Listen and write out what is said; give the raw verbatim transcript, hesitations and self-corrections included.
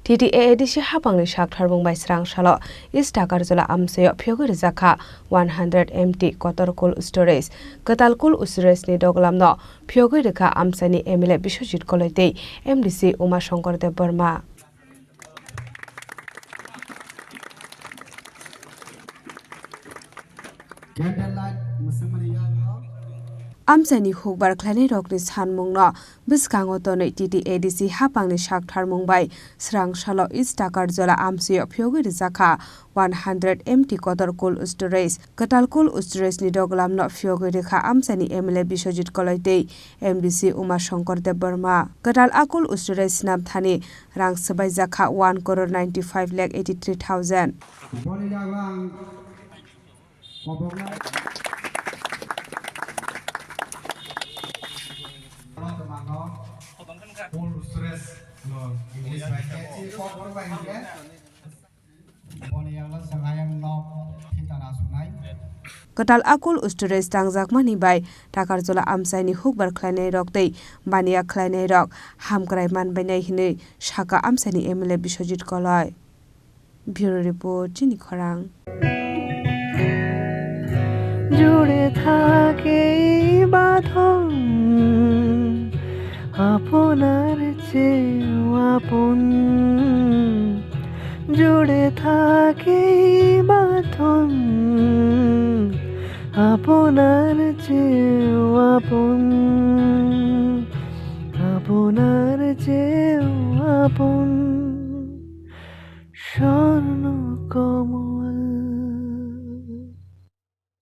T T A A D C hapangni saktharmung bai srang salo East Takarjala amchaio phiyogwi rijak kha one hundred M T kotor cold storage. Kwtal cold storage ni doglamno phiyogwi rwkha amchaini M L A Biswajit Koloi tei M D C Uma Shankar Debbarma. Candlelight mwswngmani yago. Amchaini hukbar khlainairokni sanmungno bwskango tonwi T T A D C hapangni saktharmung bai srang salo East Takarjala amchaio phiyogwi rijak kha one hundred M T kotor cold storage. Kwtal cold storage ni doglamno phiyogwi rwkha amchaini M L A Biswajit Koloi tei M D C Uma Shankar Debbarma. Kwtal a cold storage swnam thani rang swbaijak kha one crore ninety five lakh eighty three thousand. Boni yago ang koboknai. Tongmano full stress no English bai khe, si kok bai khe. Boni yago chwng ayang nok thitana sunai. Kwtal a cold storage tangjakmani bai Takarjala amchaini hukbar khlainairok tei baniya khlainairok hamkrai manbainai hinwi sakha amchaini M L A Biswajit Koloi. Bureau Report, Chini Khorang. জুড়ে থাকে এই বাঁধন আপনার চেয়েও আপন। জুড়ে থাকে এই বাঁধন আপনার চেয়েও আপন, আপনার চেয়েও আপন। স্বর্ণ